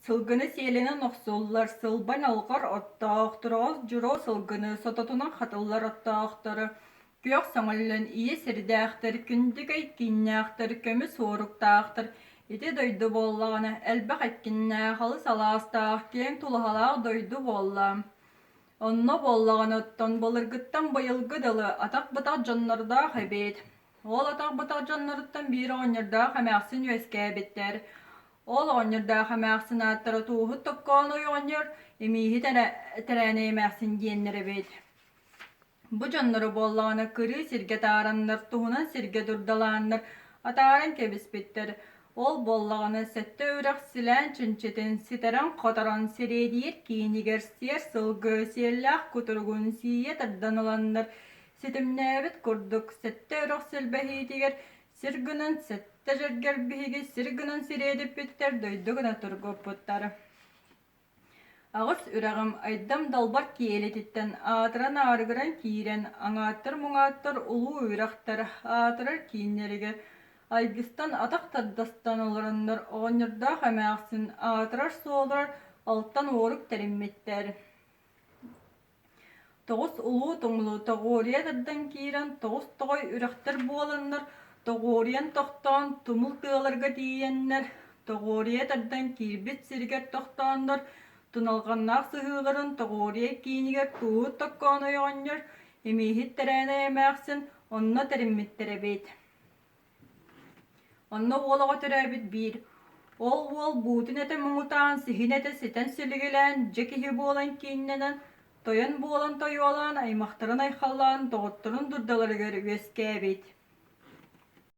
Сылгыны сиэлинэн охсуллар, сылбан алҕар оттоох, тураҕас дьоруо сылгыны сототунан хатыллар оттоохтору, күөх сөҥөллөн ийэ сирдээхтэр, күндүкэй кииннээхтэр, көмүс уоруктаахтар. Ити дойду буоллаҕына, элбэх эккиннээх, алыс алаастаах, киэҥ тулаһалаах дойду буолла. Онно буоллаҕына оттон былыргыттан быйылгы дылы атах-бытах дьоннордоох эбит. Ол атах-бытах дьонноруттан биир оҕонньордоох эмээхсин үөскээбиттэр. Ол оҕонньордоох эмээхсин ааттара Тууһут Токкооной оҕонньор, Имииһит Тэрээнэй эмээхсин диэннэр эбит. Бу дьоннору буоллаҕына кырыы сиргэ таараннар, туһунан сиргэ дурдалааннар атааран кэбиспиттэр. Ол буоллаҕына сэттэ үрэх силээн чинчитин ситэрэн-хоторон сириэдийэр киинигэр сиэр сылгы сиэллээх кутуругун сиийэ тардан ыланнар ситимнээбит курдук сэттэ үрэх силбэһиитигэр сир гынан сэттэ дьэргэр биһиги сир гынан сириэдиппиттэр дойду гына тургуппуттар. Аҕыс үрэҕим Айдам далбар киэлититтэн аатыран аарыгыран киирэн, аҥааттар-муҥааттар улуу үрэхтэр аатырар кииннэригэр айгыстан атах тардастан олороннор оҕонньордоох эмээхсин аатырар суоллар алтан уорук тэриммиттэр. Тоҕус улуу тумулу тоҕуоруйа тардан киирэн тоҕус тоҕой үрэхтэр буоланнар тоҕуоруйан тохтоон тумул тыаларга тиийэннэр тоҕуоруйа тардан киирбит сиригэр тохтооннор туналҕаннаах сыһыыларын тоҕуоруйа киинигэр тууһут токкооной оҕонньор имииһит тэрээнэй эмээхсин онно тэриммиттэр эбит. Онно уол оҕо төрөөбүт биир. Ол уол буутун этэ муҥутаан, сиһин этэ ситэн силигилээн, дьэ киһи буолан кииннэнэн, тойон буолан тойуолаан, аймахтарын айхаллаан, доҕотторун дурдаларыгар үөскээбит.